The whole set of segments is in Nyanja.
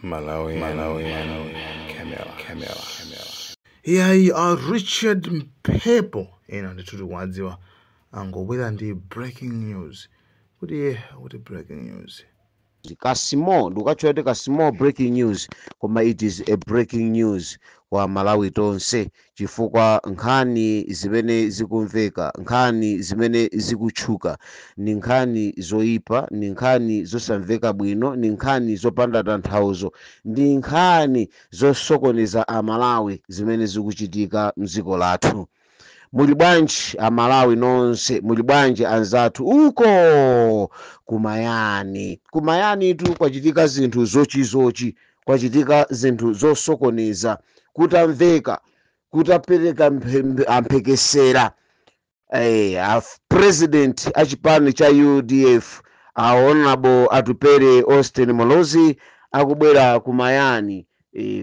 Malawi, Malawi, Camera, Camera, Camera. Iyayi, a Richard Mphepo ena ndithu tikuwadziwa, angobwera ndi breaking news kuti breaking news. Kasimo ndikukatchula kuti kasimo breaking news, koma it is a breaking news kwa Malawi tonse, chifukwa nkhani zimene zikumveka, nkhani zimene zikutchuka ni nkhani zoyipa, ni nkhani zosamveka bwino, ni nkhani zopanda tanthauzo, ndi nkhani zosokoneza Amalawi zimene zikuchitika mdziko lathu. Muli bwanji Amalawi nonse? Muli bwanji anzathu uko kumayani? Kumayani tu kwachitika zinthu zochizochi, kwachitika zinthu zosokoneza. Kutamveka kutapereka amphekesera a president achipani cha UDF, a Honorable Atupele Austin Muluzi, akubwera kumayani.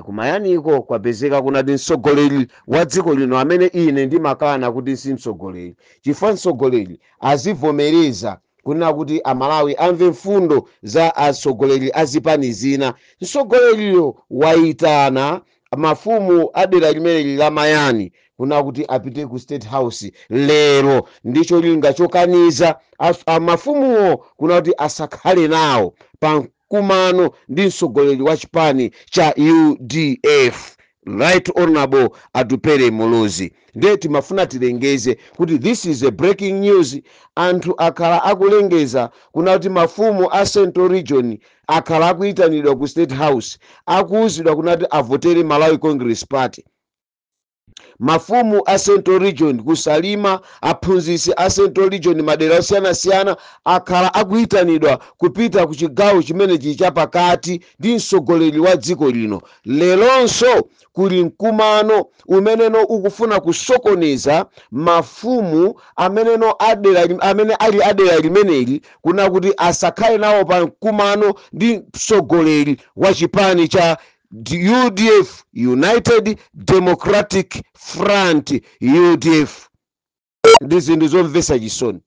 Kumayaniko kwapezeka kunati mtsogoleri wa dziko lino, amene ine ndimakana kuti si mtsogoleri, chifukwa mtsogoleri azivomereza kunena kuti Amalawi amve mfundo za atsogoleri azipani zina. Mtsogoleriyo wayitana mafumu adera limeneli la Mayani kuna kuti apite ku State House lero ndicho linga chokaniza mafumuwo kuna kuti asakhale nawo pa mkumano ndi mtsogoleri wa chipani cha UDF, Right Honorable Atupele Muluzi. Ndiye timafuna tilengeze kuti this is a breaking news. Anthu akhala akulengeza kuna kuti mafumu a Central Region akhala akuyitanidwa ku State House, akuwuzidwa kuna kuti avotere Malawi Congress Party. Mafumu a Central Region kusalima, aphunzitsi a Central Region madera osiyanasiyana akhala akuyitanidwa kupita ku chigawo chimenechi chapakati ndi mtsogoleri wa dziko lino. Leronso kuli mkumano umeneno ukufuna kusokoneza mafumu ameneno adera amene ali adera limeneli kuna kuti asakhale nawo pa mkumano ndi mtsogoleri wa chipani cha UDF, United Democratic Front, UDF. Ndi zinthu zomvetsa chisoni.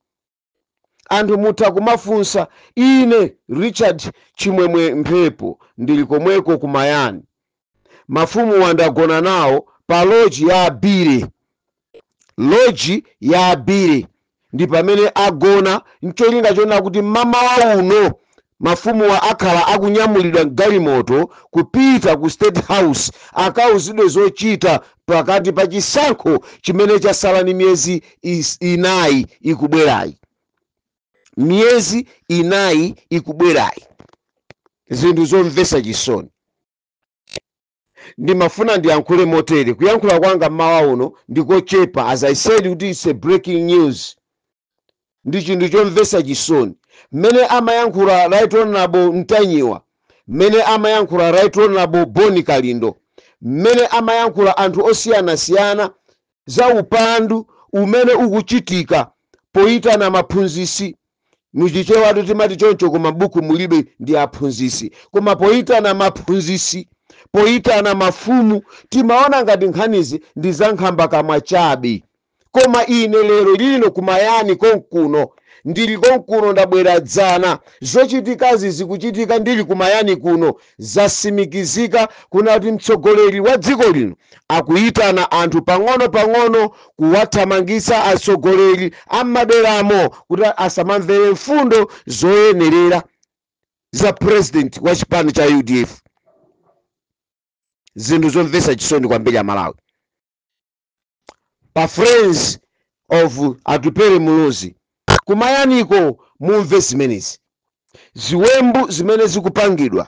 Anthu mutha kumafunsa, ine Richard Chimwemwe Mphepo ndili komweko kumayani. Mafumu wandagona nawo pa lodge ya Abire. Lodge ya Abire ndi pamene agona, ncholinga chona kuti mamawa uno mafumuwa akhala akunyamulidwa mgalimoto kupita ku State House akauzidwe zochita pakati pa chisankho chimene chasala ni miyezi 4 ikubwerayi. Miyezi 4 ikubwerayi. Zinthu zomvetsa chisoni. Ndimafuna ndiyankhule motere. Kuyankhula kwanga mmawa uno ndikochepa. As I said kuti it's a breaking news, ndi chinthu chomvetsa chisoni. Mmene amayankhula Right Honorable Mtanyiwa, mmene amayankhula Right Honorable Boni Kalindo, mmene amayankhula anthu osiyanasiyana za upandu umene ukuchitika poyitana maphunzisi, muchichewatu timati choncho, koma buku mulibe ndi aphunzisi, koma poyitana maphunzisi, poyitana mafumu, timaona ngati nkhanizi ndi za nkhamba kamwa chabe. Koma ine lero lino kumayani konkuno, ndili konkuno, ndabwera dzana, zochitikazi zikuchitika ndili kumayani kuno. Zasimikizika kunati mtsogoleri wa dziko lino akuyitana anthu pang'ono pang'ono kuwathamangitsa atsogoleri ammaderamo kuti asamamvere mfundo zoyenerera za president wa chipani cha UDF. Zinthu zomvetsa chisoni kwambiri Amalawi. Pa Friends of Atupele Muluzi kumayaniko mumve zimenezi, ziwembu zimene zikupangidwa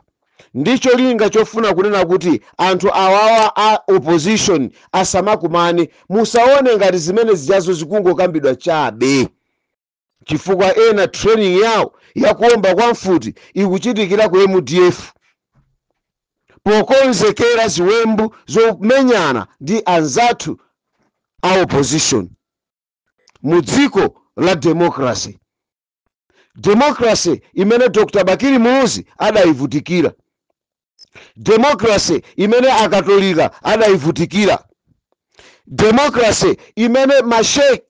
ndi cholinga chofuna kunena kuti anthu awawa a opposition asamakumane. Musaone ngati zimene zijazo zikungokambidwa chabe, chifukwa ena training yawo yakuomba kwa mfuti ikuchitikira ku MDF pokonzekera ziwembu zomenyana ndi anzathu a opposition mu dziko la democracy. Democracy imene Dr. Bakili Muluzi adayivutikira, democracy imene Akatolika adayivutikira, democracy imene mashek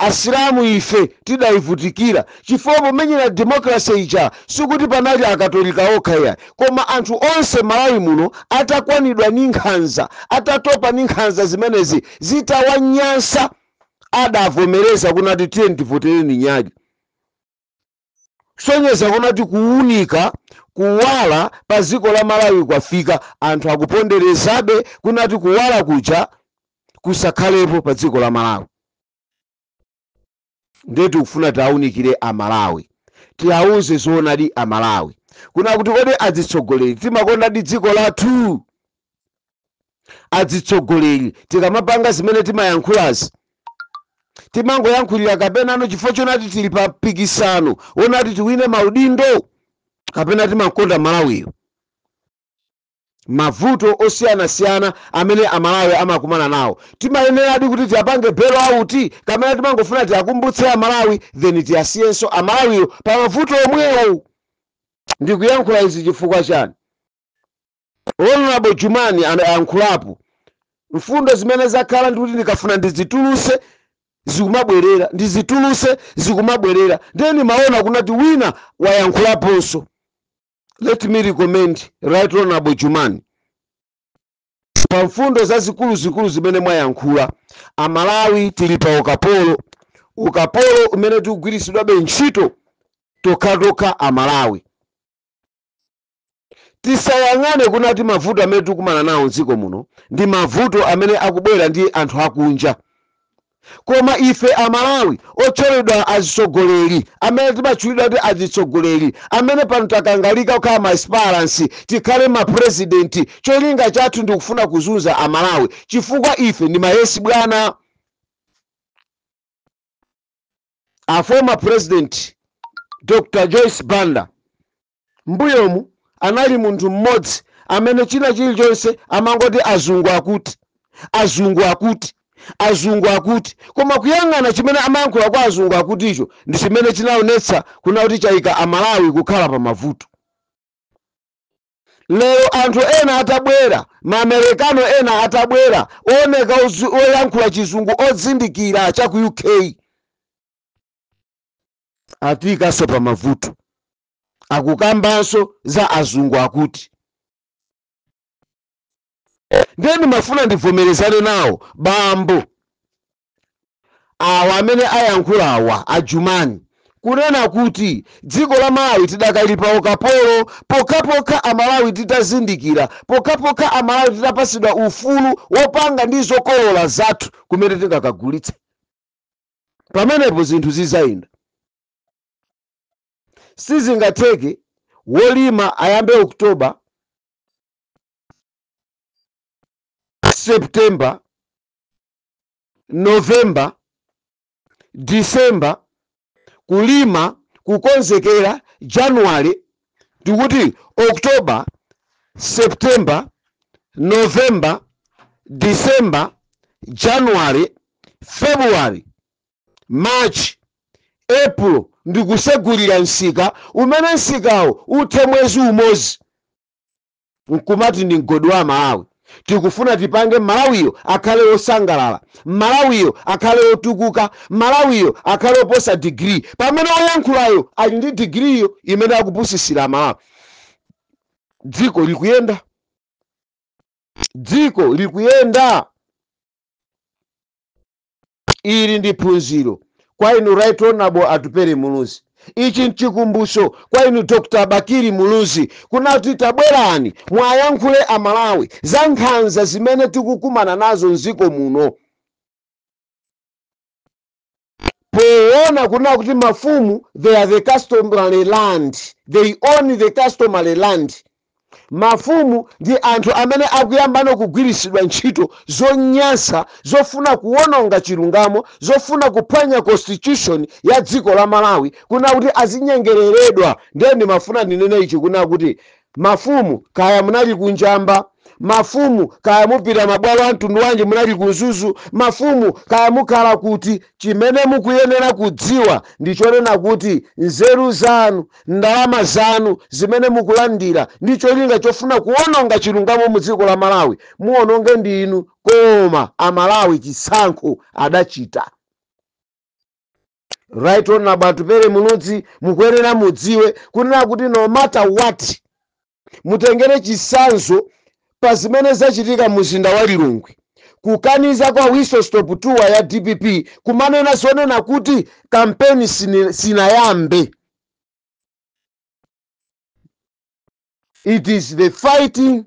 Asilamu ife tidayivutikira chifukwa pomenyera democracy ija sikuti panali Akatolika okha iya, koma anthu onse Malawi muno atakwanidwa ndi nkhanza, atatopa ndi nkhanza zimenezi, zitawanyansa, adavomereza kunati tiye tivotereni nyali, kusonyeza kunati kuwunika, kuwala pa dziko la Malawi kwafika. Anthu akuponderezabe kunati kuwala kuja kusakhalepo pa dziko la Malawi. Ndiye tikufuna tiawunikire Amalawi, tiawuze zoonadi Amalawi kuna kuti kodi adzitsogoleri timakondadi dziko lathu? Adzitsogoleri tikamapanga zimene timayankhulazi, timangoyankhulira kapenano chifukwa chonati tili pa mpikisano wonati tiwine maudindo, kapena timakonda Malawiyo? Mavuto osiyanasiyana amene Amalawi amakumana nawo, timayeneradi kuti tiyapange bail out, kapena timangofuna tiyakumbutse Amalawi, then tiyasiyenso Amalawiyo pa mavuto omwewo? Ndikuyankhula izi chifukwa chani? Honorable Jumani anayankhulapo mfundo zimene zakhala ndikuti ndikafuna ndizituluse zikumabwerera, ndizituluse zikumabwerera. Ndiye ndimaona kunati wina wayankhulaponso. Let me recommend Right Honorable Jumani pa mfundo zazikuluzikulu zimene mwayankhula. Amalawi tili pa ukapolo, ukapolo umene tikugwiritsidwabe ntchito tokhatokha. Amalawi tisayang'ane kunati mavuto amene tikukumana nawo mdziko muno ndi mavuto amene akubwera ndi anthu akunja, koma ife Amalawi otcholedwa azitsogoleri, amene timatchulidwa kuti azitsogoleri, amene pano takangalika kukhala ma aspirants, tikhale ma president, cholinga chathu ndikufuna kuzunza Amalawi, chifukwa ife ndi mayesi bwana. A former President Dr Joyce Banda mbuyomu anali munthu mmodzi amene china chilichonse amangoti azungu akuti, azungu akuti, azungu akuti, koma kuyang'ana chimene amayankhula kwa azungu akuticho ndi chimene chinaonetsa kuna kuti chayika Amalawi kukhala pa mavuto. Lero anthu ena atabwera, Maamerikano ena atabwera ooneka oyankhula chizungu, ozindikira cha ku UK, atikanso pa mavuto, akukambanso za azungu akuti. Ndiye ndimafuna ndivomerezane nawo bambo awa amene ayankhula awa, Ajumani, kunena kuti dziko la Malawi tidakali pa ukapolo. Pokhapokha Amalawi titazindikira, pokhapokha Amalawi titapasidwa ufulu wopanga ndi zokolola zathu kumene tingakagulitse, pamenepo zinthu zizayenda. Sizingatheke wolima ayambe October, September, November, December kulima, kukonzekera January. Ndikuti October, September, November, December, January, February, March, April, ndikusegulira msika umene msikawo uthe mwezi umodzi, nkumati ndi mgodi wa Malawi. Tikufuna tipange Malawiyo akhale osangalala, Malawiyo akhale otukuka, Malawiyo akhale oposa digiri, pamene oyankhulayo ali ndi digiriyo imene akupusisira Malawi. Dziko likuyenda, dziko likuyenda. Ili ndi phunziro kwa inu Right Honorable Atupere Muluzi. Ichi nchikumbutso kwa inu Dr Bakili Muluzi, kunati tabwerani mwayankhule Amalawi za nkhanza zimene tikukumana nazo mdziko muno, poona kuna kuti mafumu, they are the customary land, they own the customary land. Mafumu ndi anthu amene akuyambano kugwiritsidwa ntchito zonyansa, zofuna kuwononga chilungamo, zofuna kuphwanya constitution ya dziko la Malawi, kuna kuti azinyengereredwa. Ndiye ndimafuna ndinene ichi, kuna kuti mafumu, kaya munali kunjamba, mafumu kaya mupita mabwalo a mtundu wanji, munali kunzuzu, mafumu kaya mukhala kuti, chimene mukuyenera kudziwa ndi chonena kuti nzeru zanu, ndalama zanu zimene mukulandira ndi cholinga chofuna kuwononga chilungamo mu dziko la Malawi, muwononge ndinu, koma Amalawi chisankho adachita. Right Honorable Atupele Muluzi, mukuyenera mudziwe kunena kuti no matter what, mutengere chisanzo pa zimene zachitika mzinda wa Lilongwe, kukaniza kwa whistle stop tour ya DPP, kumanena zonena kuti kampeni sinayambe. It is the fighting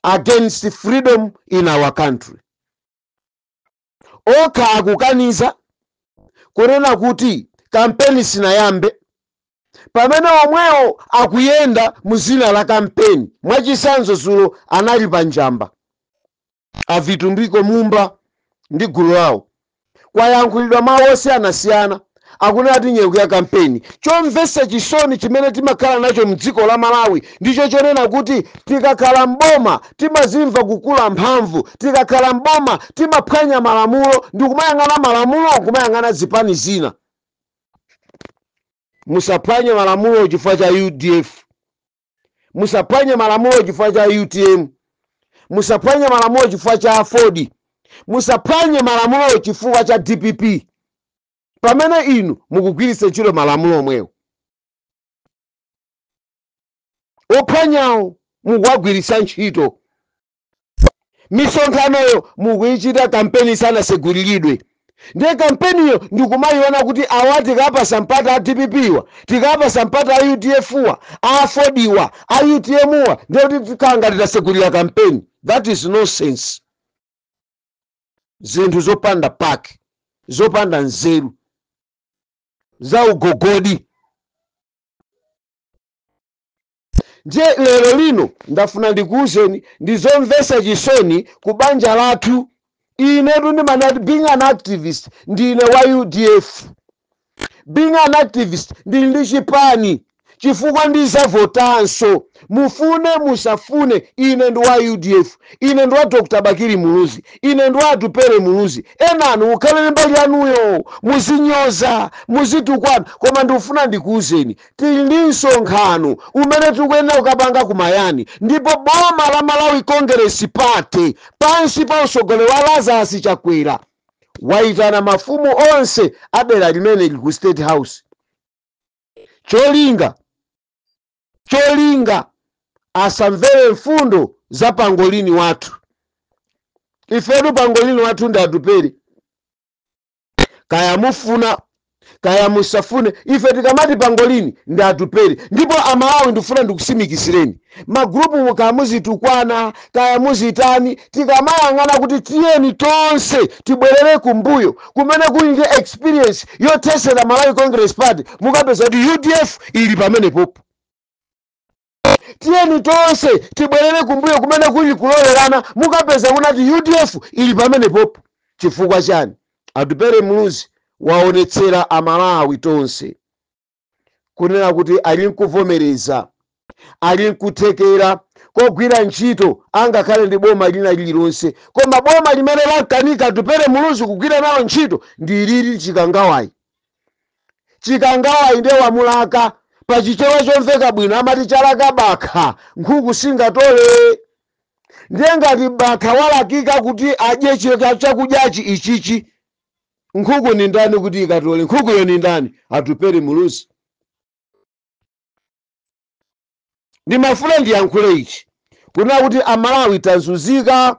against freedom in our country. Okha akukaniza kunena kuti kampeni sinayambe, pamene omwewo akuyenda muzina la kampeni. Mwachisanzo zulo anali pa Njamba avitumbiko Mumba ndi gulu lawo, kwayankhulidwa mawu osiyanasiyana akunena kuti nyengo ya kampeni. Chomvetsa chisoni chimene timakhala nacho mdziko la Malawi ndicho chonena kuti tikakhala mboma timazimva kukula mphamvu, tikakhala mboma timaphwanya malamulo ndi kumayang'ana malamulo kumayang'ana zipani zina. Musaphwanye malamulo chifukwa cha UDF, musaphwanye malamulo chifukwa cha UTM, musaphwanye malamulo chifukwa cha AFORD, musaphwanye malamulo chifukwa cha DPP, pamene inu mukugwiritsa ntchito malamulo omwewo. Ophwanyawo mukuwagwiritsa ntchito. Misonkhanoyo mukuyichita kampeni isanaseguliridwe. Ndiye kampeniyo ndikumayiona kuti awa tikapasa mpata a DPP wa, tikapasa mpata a UDF wa, a AFORD wa, a UTM wa, ndiye kuti tikhala ngati tasegulira kampeni. That is nonsense. Zinthu zopanda pake, zopanda nzeru, za ugogodi. Ndiye lero lino ndafuna ndikuwuzeni ndizomvetsa chisoni ku banja lathu. Inetu ndimanati being an activist ndine wa UDF, being an activist ndili ndi chipani chifukwa ndizavotanso, mufune musafune, ine ndi wa UDF, ine ndi wa Dr. Bakili Muluzi, ine ndi wa Atupele Muluzi. Enanu mukhalire mbali yanuyo, muzinyoza, muzitukwana, koma ndikufuna ndikuwuzeni tili ndi msonkhano umene tikuyenera kukapanga kumayani, ndipo boma la Malawi Congress Party pansi pa utsogoleri wa Lazarus Chakwera wayitana mafumu onse adera limene lili ku State House. Cholinga asamvere mfundo za pangolini wathu. Ifetu pangolini wathu ndi Atupele, kaya mufuna kaya musafune, ife tikamati pangolini ndi Atupele. Ndipo Amalawi ndifuna ndikusimikizireni, magrupu mukaya muzitukwana kaya muzitani, tikamayang'ana kuti tiyeni tonse tibwerere kumbuyo kumene kuli ndi experience yothesera Malawi Congress Party, mukapeza kuti UDF ili pamenepopo. Tiyeni tonse tibwerere kumbuyo kumene kuli kulolerana, mukapeza kunati UDF ili pamenepopo. Chifukwa chani? Atupele Muluzi waonetsera Amalawi tonse kunena kuti ali nkuvomereza, ali nkuthekera kogwira ntchito angakhale ndi boma lina lililonse, koma boma limene lankanika Atupele Muluzi kugwira nalo ntchito ndi lili Chikangawayi. Chikangawayi ndiye wamulaka pachichewa chomveka bwino amati chalaka bakha nkhuku singatole. Ndiye ngati bakha walakika kuti adye chakudyachi ichichi, nkhuku ni ndani kuti ikatole? Nkhukuyo ni ndani? Atupele Muluzi. Ndimafuna ndiyankhule ichi kunena kuti Amalawi tazunzika,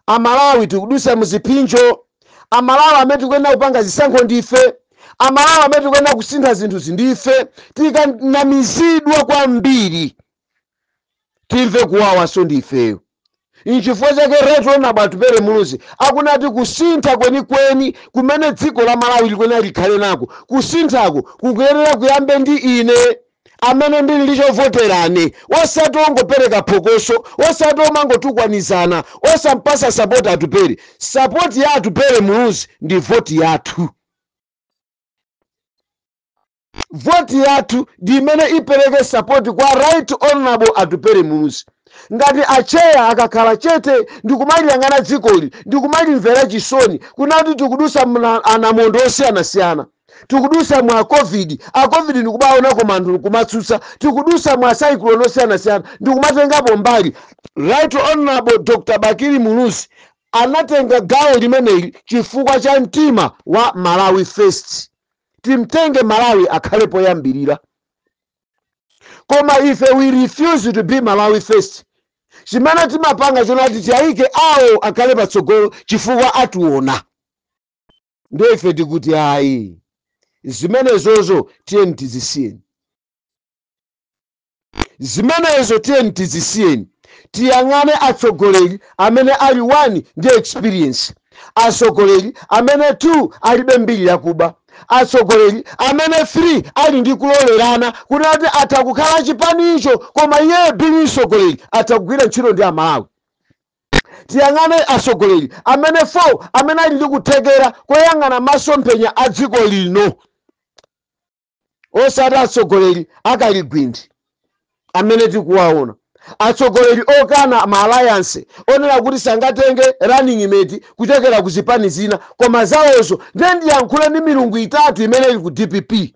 Amalawi tikudusa muziphinjo, Amalawi amene tikuyenera kupanga zisankho ndife, Amalawi amene tikuyenera kusintha zinthuzi ndife. Tikanamizidwa kwambiri timve kuwawanso ndifeyo. Nchifukwa chake Right Honorable Atupele Muluzi akunati kusintha kwenikweni kumene dziko la Malawi likuyenera likhale nako, kusinthako kukuyenera kuyambe ndi ine amene ndili ndi chovoterane, osati ongopereka phokoso, osati omangotukwanizana, osampasa sapoti Atupele. Sapoti ya Atupele Muluzi ndi voti yathu. Voti yathu ndi imene ipereke sapoti kwa Right Honorable Atupele Muluzi. Ngati acheya akakhala chete ndikumaliyang'ana dzikoli ndikumalimvera chisoni kunati tikudusa anamondo osiyanasiyana, tikudusa mwa COVID, a COVID ndikubaona koma anthu kumatsutsa, tikudusa mwa cyclone osiyanasiyana ndikumatengapo mbali. Right Honorable Dr. Bakili Muluzi Anatenga gawo limeneli chifukwa cha mtima wa Malawi first, timtenge Malawi akhale poyambirira. Koma ife we refuse to be Malawi first. Chimene timapanga chonati tiyayike awo akhale patsogolo chifukwa ationa. Ndiye ife tikuti ayi, zimenezozo tiyeni tizisiyeni, zimenezo tiyeni tizisiyeni. Tiyang'ane atsogoleri amene ali 1 ndi experience, atsogoleri amene 2 alibe mbiri yakuba, atsogoleri amene 3 ali ndi kulolerana, kuti ati atha kukhala chipanicho koma iye bili mtsogoleri atha kugwira ntchito ndi Amalawi. Tiyang'ane atsogoleri amene 4 amene ali ndi kuthekera koyang'ana masomphenya a dziko lino, osati atsogoleri akaligwindi amene tikuwaona, atsogoleri okana ma alliance, onena kuti sangatenge running mate kuchokera ku zipani zina koma zawozo. Ndiye ndiyankhule ndi milungu itatu imene ili ku DPP,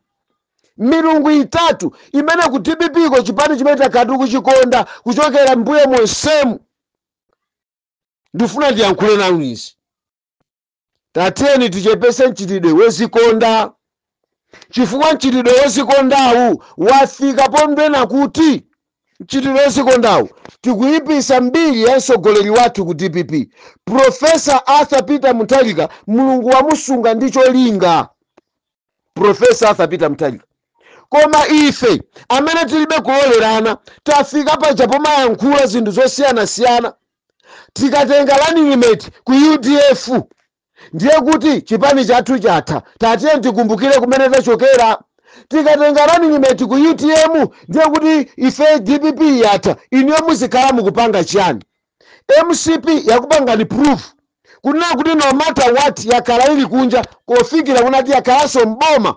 milungu itatu imene ku DPP ko, chipani chimene takhala tikuchikonda kuchokera mbuyo monsemu. Ndifuna ndiyankhule nanu izi: tatiyeni tichepese mchitidwe wozikonda, chifukwa mchitidwe wozikondawu wafika pondena kuti mchitidwe wozikondawu tikuyipisa mbiri ya mtsogoleri wathu ku DPP, Professor Arthur Peter Mutharika. Mulungu wamusunga ndi cholinga Professor Arthur Peter Mutharika, koma ife amene tilibe kulolerana tafika paja pomayankhula zinthu zosiyanasiyana. Tikatenga running mate ku UDF ndiye kuti chipani chathu chatha. Tatiye tikumbukire kumene tachokera. Tikatenga running mate ku UTM ndiye kuti ife DPP yatha. Inuyo muzikhala mukupanga chiyani? MCP yakupangani proof kunena kuti no matter what yakhala ili kunja kofikira kunati yakhalanso mboma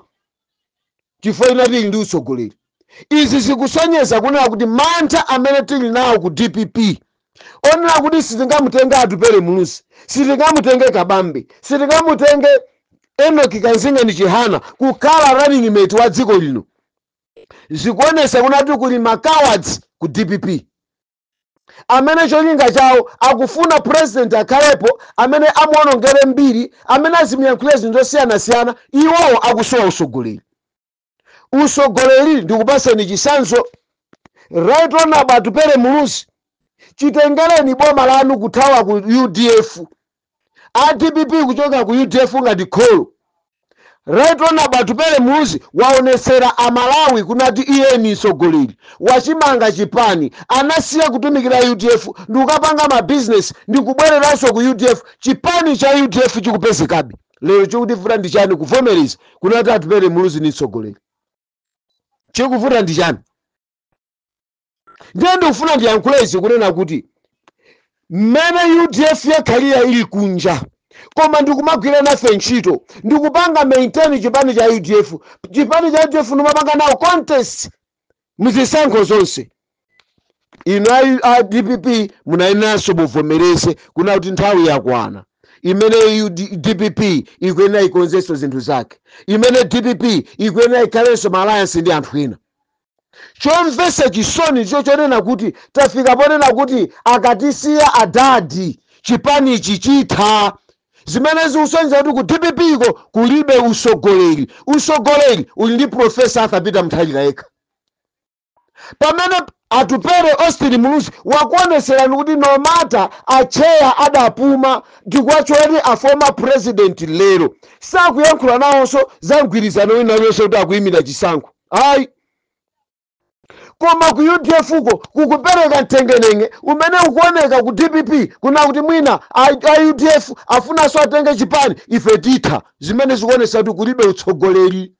chifukwa inati ili ndi utsogoleri. Izi zikusonyeza kunena kuti mantha amene tili nawo ku DPP onena kuti sitingamutenge Atupele Muluzi, sitingamutenge Kabambe, sitingamutenge Enoki Kanzingeni Chihana kukhala running mate wa dziko lino, zikuonesa kunati kuli ma cowards ku DPP amene cholinga chawo akufuna president akhalepo amene amuonongere mbiri, amene azimuyankhulira zinthu zosiyanasiyana. Iwowo akusowa usogoleri. Usogoleri, ndikupaseni chisanzo, Right Honorable Atupele Muluzi, chitengereni boma lanu kuthawa ku UDF, a DPP kuchoka ku UDF ngati kholo. Right Honorable Atupele Muluzi waonesera Amalawi kunati iye ni mtsogoleri, wachimanga chipani, anasiya kutumikira UDF ndikukapanga mabizinesi ndikubwereranso ku UDF. Chipani cha UDF chikupezekabe lero. Chikutivuta ndi chani kuvomereza kunati Atupele Muluzi ni mtsogoleri? Chikuvuta ndi chani? Ndiye ndikufuna ndiyankhule izi kunena kuti mmene UDF yakhalira ili kunja koma ndikumagwira nafe ntchito, ndikupanga maintain chipani cha UDF, chipani cha UDF ndimapanga nawo contest muzisankho zonse. Inu a DPP munayenanso muvomereze kuna kuti nthawi yakwana imene DPP ikuyenera ikonzenso zinthu zake, imene DPP ikuyenera ikhalenso ma alliance ndi anthu ena. Chomvetsa chisoni ndicho chonena kuti tafika ponena kuti akatisiya adadi chipanichi chitha, zimene zikusonyeza kuti ku DPP ko kulibe usogoleri. Usogoleri uli ndi Professor Arthur Peter Mutharika yekha, pamene Atupele Austin Muluzi wakuoneserani kuti no matter acheya adapuma, ndikuwachoti a former president lero sakuyankhula nawonso za mgwirizano wina uliwonse kuti akuyimira chisankho, ayi. Koma ku UDF uko kukupereka mthengenenge umene ukuoneka ku DPP kuna kuti mwina a UDF afunanso atenge chipani, ife titha, zimene zikuonesa kuti kulibe utsogoleri.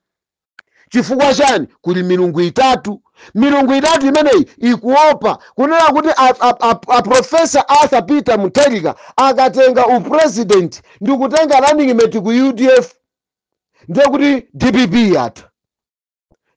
Chifukwa chani? Kuli milungu itatu. Milungu itatu imeneyi ikuopa kunena kuti a Professor Arthur Peter Mutharika akatenga upresident ndi kutenga running mate ku UDF ndiye kuti DPP yatha.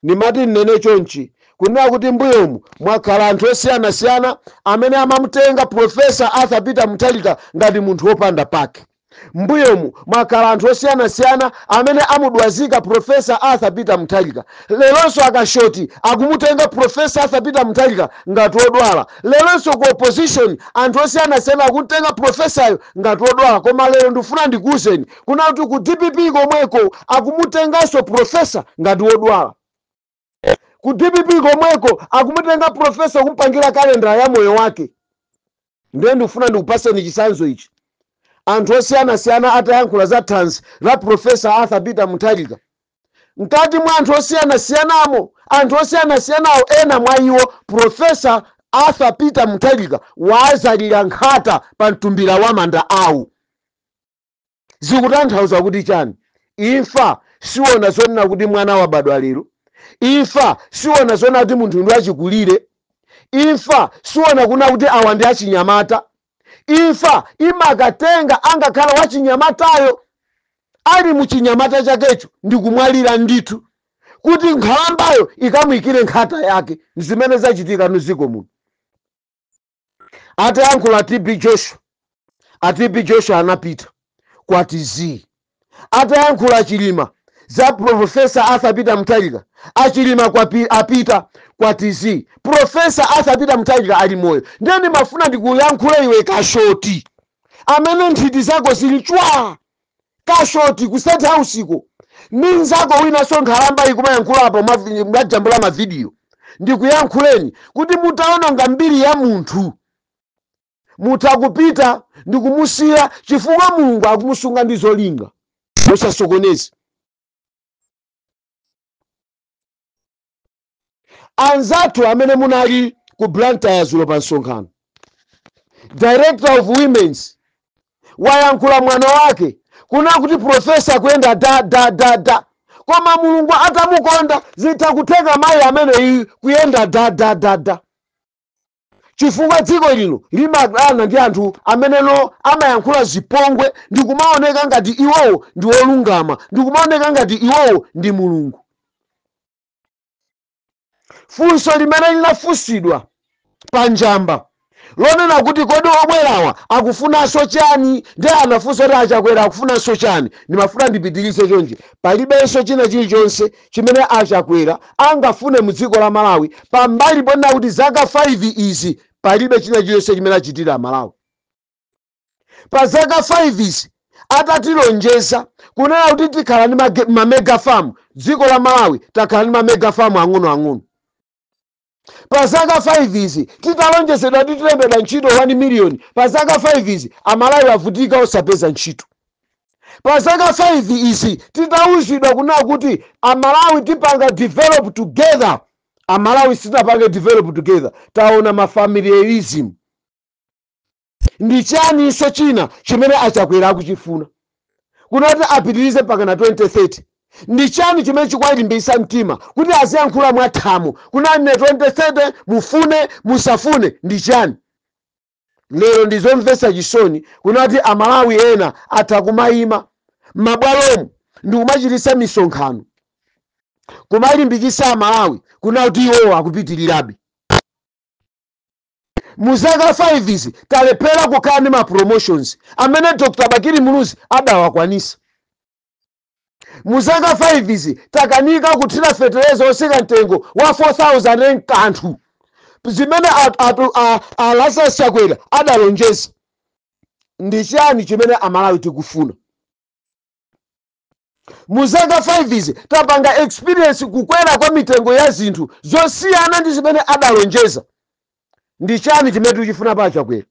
Ndimati nnene chonchi kunena kuti mbuyomu mwakhala anthu osiyanasiyana amene amamutenga Professor Arthur Peter Mutharika ngati munthu wopanda pake. Mbuyomu mwakhala anthu osiyanasiyana amene amudwazika Profesa Arthur Peter Mutharika. Leronso akashoti akumutenga Profesa Arthur Peter Mutharika ngati wodwala. Leronso ku opposition anthu osiyanasiyana akumutenga profesayo ngati wodwala. Koma lero ndifuna ndikuwuzeni kuna kuti ku DPP komweko akumutenganso profesa ngati wodwala. Ku DPP komweko akumutenga profesa kumpangira kalendala ya moyo wake. Ndiye ndikufuna ndikupaseni chitsanzo ichi. Anthu osiyanasiyana atayankhula za thanzi la Profesa Arthur Peter Mutharika, mkati mwa anthu osiyanasiyanamo, anthu osiyanasiyanawo ena mwa iwo Profesa Arthur Peter Mutharika wazalira nkhata pa mtumbira wa manda awo. Zikutanthauza kuti chani? Imfa siwona zonena kuti mwana wabadwa lero. Imfa siwona zonena kuti munthu ndi achikulire. Imfa siwona kuna kuti awa ndi achinyamata. Imfa imakatenga angakhala wachinyamatayo ali muchinyamata chakecho ndikumwalira ndithu, kuti nkhalambayo ikamuyikire nkhata yake. Zimene zachitika mdziko muno. Atayankhula TB Joshua, a TB Joshua anapita kwa TZ. Atayankhula Chilima za Profesa Arthur Peter Mutharika, achilima apita kwa TZ. Profesa Arthur Peter Mutharika ali moyo. Ndiye ndimafuna ndikuyankhule iwe kashoti amene nthiti zako zili chwa kashoti ku State House iko, ninzako winanso nkhalamba ikumayankhula apo mwajambula mavidiyo. Ndikuyankhuleni kuti mutaononga mbiri ya munthu mutakupita ndikumusiya, chifukwa Mulungu akumusunga ndi zolinga. Musasokoneze. Anzathu amene munali ku Blantyre zulo pa msonkhano, Director of Women's wayankhula mwana wake kuna kuti profesa kuyenda da da da da, koma Mulungu atamukonda zitha kutheka mayi ameneyi kuyenda da da da da, chifukwa dziko lino limadana ndi anthu ameneno amayankhula zipongwe ndikumaoneka ngati iwowo ndi olungama, ndikumaoneka ngati iwowo ndi Mulungu. Funso limene linafunsidwa pa njamba lonena kuti kodi obwerawa akufunanso chani, ndi anafunsa kuti achakwera akufunanso chani. Ndimafuna ndipitirize chonchi, palibenso china chilichonse chimene achakwera angafune mu dziko la Malawi pambali ponena kuti zaka 5 izi palibe china chilichonse chimene achitira Malawi. Pa zaka 5 izi atatilonjeza kunena kuti tikhala ndi ma mega farm, dziko la Malawi takhala ndi ma mega farm ang'onoang'ono. Pa zaka 5 izi titalonjezedwa kuti tilembedwa ntchito 1 million, pa zaka 5 izi amalawi avutika osapeza ntchito. Pa zaka 5 izi titauzidwa kunena kuti amalawi tipanga develop together, amalawi sitinapange develop together, taona mafamiliarism. Ndi chaninso china chimene achakwera akuchifuna kunati apitirize mpaka na 2030? Ndi chani chimene chikuwalimbitsa mtima kuti aziyankhula mwathamo kunati ne 2030 mufune musafune? Ndi chani? Lero ndizomvetsa chisoni kunati amalawi ena atha kumayima m'mabwalomo ndi kumachititsa misonkhano kumalimbikitsa amalawi kunati iwowo akupitirirabe. Mu zaka 5 izi talephera kukhala ndi ma promotions amene Dr. Bakili Muluzi adawakwanisa. Mu zaka 5 izi takanika kuthira fetereza osika mtengo wa 4000 kanthu zimene a Lazarus Chakwera adalonjeza. Ndi chani chimene amalawi tikufuna? Mu zaka 5 izi tapanga experience kukwera kwa mitengo ya zinthu zosiyana ndi zimene adalonjeza. Ndi chani chimene tikuchifuna pa Chakwera?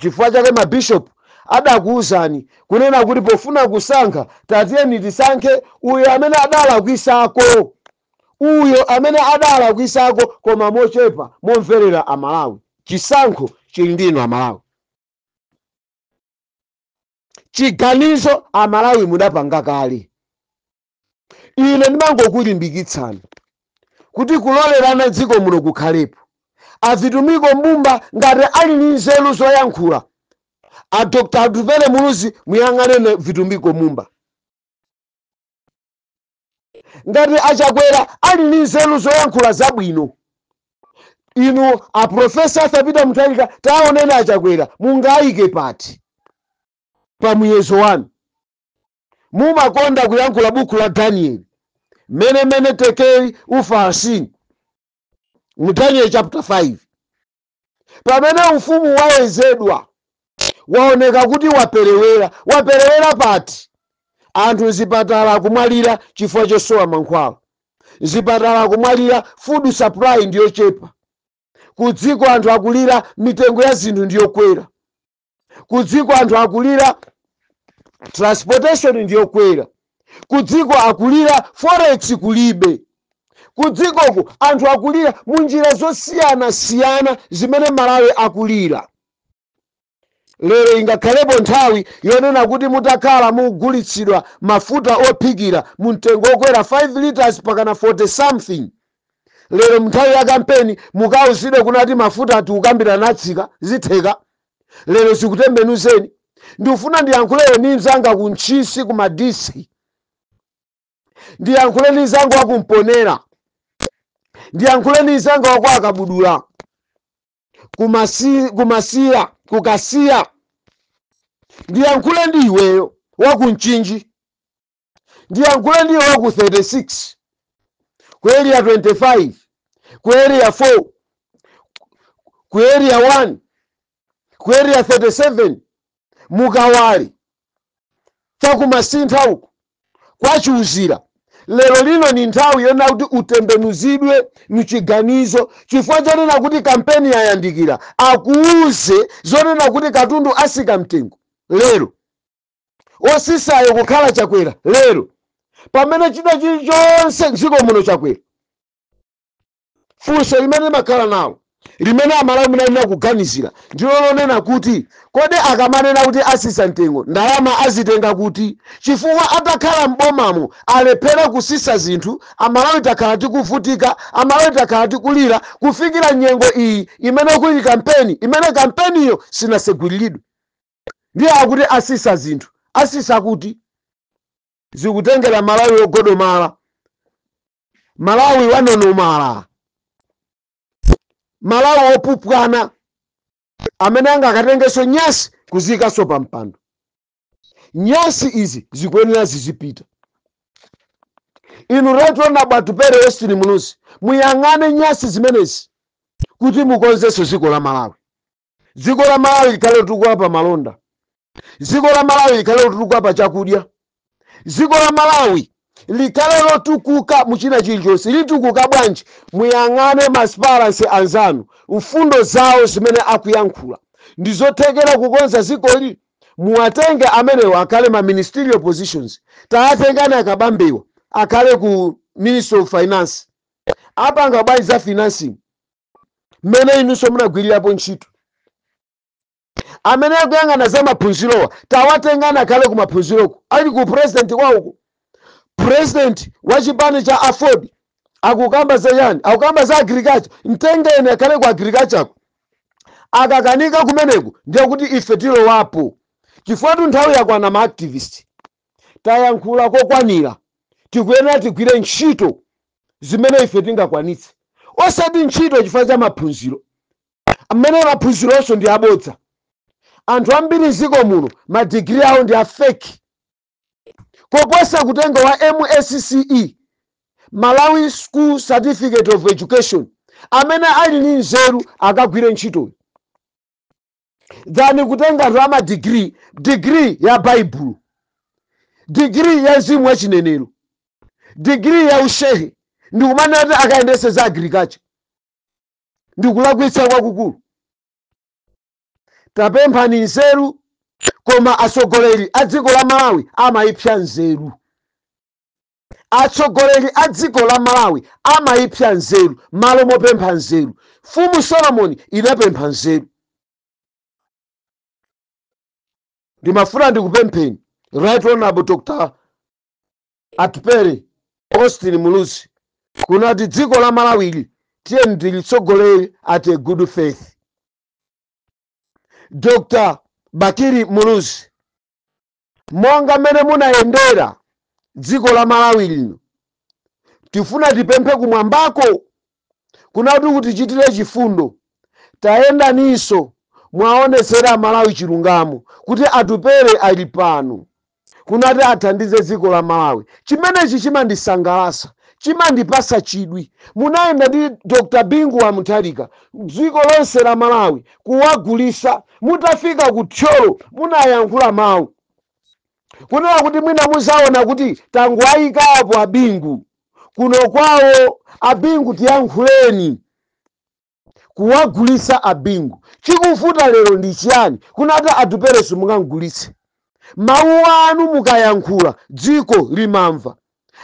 Chifukwa chake mabishop adakuwuzani kunena kuti pofuna kusankha tatiyeni tisankhe uyo amene adalakwisako, uyo amene adalakwisako koma mochepa momverera amalawi. Chisankho chili ndinu amalawi, chiganizo amalawi mudapanga kale. Ine ndimangokulimbikitsani kuti kulolerana dziko muno kukhalepo. Avitumiko Mbumba ngati ali ndi nzeru zoyankhula, a Dr. Atupele Muluzi muyang'anene Vitumbiko Mumba. Ngati achakwera ali ndi nzeru zoyankhula zabwino, inu a Profesa Arthur Peter Mutharika taoneni achakwera mungayike pati. Pa muyezo wanu mumakonda kuyankhula buku la Danieli, mene mene tekeli ufarsini, mu Daniel chapter 5, pamene ufumu wayezedwa waoneka kuti waperewera. Waperewera pati? Anthu mzipatala akumwalira chifukwa chosowa mankhwala, mzipatala akumwalira, food supply ndiyochepa, ku dziko anthu akulira, mitengo ya zinthu ndiyokwera, ku dziko anthu akulira, transportation ndiyokwera, ku dziko akulira, forex kulibe, ku dzikoku anthu akulira munjira zosiyanasiyana zimene Malawi akulira lero. Ingakhalepo nthawi yonena kuti mutakhala mugulitsidwa mafuta ophikira mu mtengo wokwera 5 liters pakana 40 something, lero mnthawi ya kampeni mukauzidwe kunati mafuta ati ukambira natsika, zitheka? Lero zikutembenuzeni. Ndikufuna ndiyankhuleyo ndi mzanga ku Ntchisi, ku Madisi, ndiyankhule ndi mzanga wakumponera, ndiyankhule ndi mzanga waku Akabudula, kumasiya, kukasiya, ndiyankhule ndi iweyo wakumchinji, ndiyankhule ndi iwe waku 36, ku Area 25, ku Area 4, ku Area 1, ku Area 37, mukawali chakumasintha uku kwachiuzira. Lero lino ni nthawi yonena kuti utembenuzidwe mchiganizo chifukwa chonena kuti kampeni yayandikira. Akuuze zonena kuti katundu asika mtengo lero, osisayo kukhala Chakwera lero, pamene china chilichonse mdziko muno chakwera. Funso limene limakhala nalo, limene Amalawi munayenera kuganizira, ndilo lonena kuti kodi akamanena kuti asisa mtengo, ndalama azitenga kuti? Chifukwa atakhala m'bomamo alephera kusisa zinthu. Amalawi takhala tikuvutika, Amalawi takhala tikulira kufikira nyengo iyi imene kuli kampeni, imene kampeniyo sinasegulidwe. Ndiye akuti asisa zinthu, asisa kuti? Zikutengera Malawi wogodomala, Malawi wanonomala, Malawi wopupwana, amene angakatengenso nyasi kuzikaso pa mpando. Nyasi izi zikuyenera zizipita. Inu Right Honorable Atupele Austin Muluzi, muyang'ane nyasi zimenezi kuti mukonzenso dziko la Malawi. Dziko la Malawi likhale lotukuka pa malonda, dziko la Malawi likhale lotukuka pa chakudya, dziko la Malawi likhale lotukuka muchina chilichonse. Litukuka bwanji? Muyang'ane ma aspirants anzanu, mfundo zawo zimene akuyankhula ndi zothekera kukonza dzikoli. Muwatenge amenewo akhale ma ministerial positions. Taatengani akabambewa akhale ku Ministry of Finance. Apanga bwanji za financing mmene inunso munagwirirapo ntchito? Amene akuyang'ana za maphunzirowa, tawatengani akhale ku maphunziroko, ali ku president kwauko. President wa chipani cha AFORD akukamba za chani? Akukamba za agriculture. Mtengeni akhale ku agriculture. Akakanika kumeneku, ndiye kuti ife tilowapo, chifukwa tu nthawi yakwana. Ma activist tayankhula kokwanira. Tikuyenera tigwire ntchito zimene ife tingakwanitse, osati ntchito chifukwa cha maphunziro, amene maphunzironso ndi abodza. Anthu ambiri mdziko muno madigiri awo ndi a fake. Koposa kutenga wa MSCE, Malawi School Certificate of Education, amene ali ndi nzeru akagwire ntchitoyo, than kutenga anthu ama degree, degree ya Baibulo, degree ya mzimu wachinenero, degree ya ushehe, ndikumanena kuti akayendese za agriculture. Ndikulakwitsa kwakukulu. Tapemphani nzeru, koma atsogoleri a dziko la Malawi amayipsa nzeru. Atsogoleri a dziko la Malawi amayipsa nzeru malo mopempha nzeru. Mfumu Solomoni inapempha nzeru. Ndimafuna ndikupempheni, Right Honorable Dr Atupele Austin Muluzi, kunati dziko la Malawili tiyeni tilitsogolere at a good faith. Dr Bakili Muluzi, monga mmene munayendera dziko la Malawi lino, tifuna tipemphe kumwambako kunati kutichitire chifundo. Tayendaninso. Mwaonesera Malawi chilungamo kuti Atupere ali pano kunati athandize dziko la Malawi. Chimenechi chimandisangalatsa, chimandipasa chidwi. Munayenda ndi Dr Bingu wa Mutharika dziko lonse la Malawi kuwagulisa. Mutafika ku Thyolo munayankhula mawu kunena kuti mwina muzaona kuti tangoayikapo Abingu kuno kwawo. Abingu tiyankhuleni, kuwagulisa Abingu. Chikuvuta lero ndi chiyani kunati Atupere simungangulitse? Mawu anu mukayankhula dziko limamva.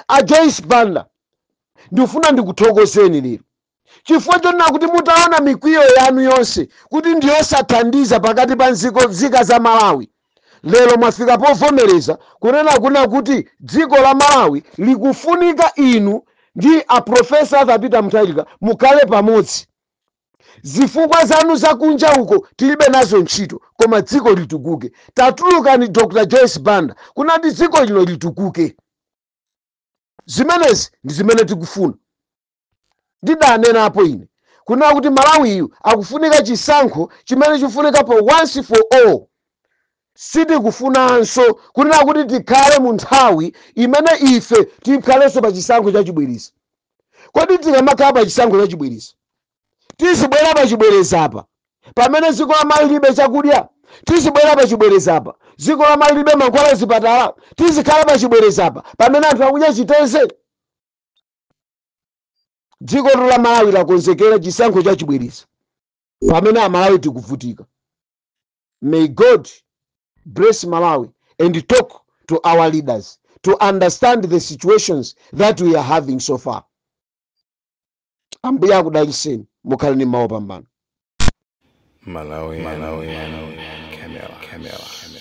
A Joyce Banda, ndikufuna ndikuthokozeni lero chifukwa chonena kuti mutaona mikwiyo yanu yonse kuti ndiyosathandiza pakati pa nzika za Malawi, lero mwafika povomereza kunena kuna kuti dziko la Malawi likufunika inu ndi a Professor Arthur Peter Mutharika mukhale pamodzi. Zifukwa zanu zakunja uko tilibe nazo ntchito, koma dziko litukuke. Tatulukani, Dr Joyce Banda, kunati dziko lino litukuke. Zimenezi ndi zimene tikufuna. Ndidanenapo ine kunena kuti Malawiyu akufunika chisankho chimene chikufunika po once for all. Sitikufunanso kunena kuti tikhale mu nthawi imene ife tikhalenso pa chisankho chachibwereza. Kodi tikamakhala pa chisankho chachibwereza, tizibwera pa chibwerezapa pamene dziko la Malawi libe chakudya? Tizibwera pa chibwerezapa dziko la Malawi libe mankhwala zipatala? Tizikhala pa chibwerezapa pamene anthu akudya chiteze? Dziko la Malawi lakonzekera chisankho chachibwereza pamene Amalawi tikuvutika. May God bless Malawi and talk to our leaders to understand the situations that we are having so far. Ambuye akudaliseni, mukhale ndi mawu pambano. Malawi, Malawi, Camera, Camera, Camera.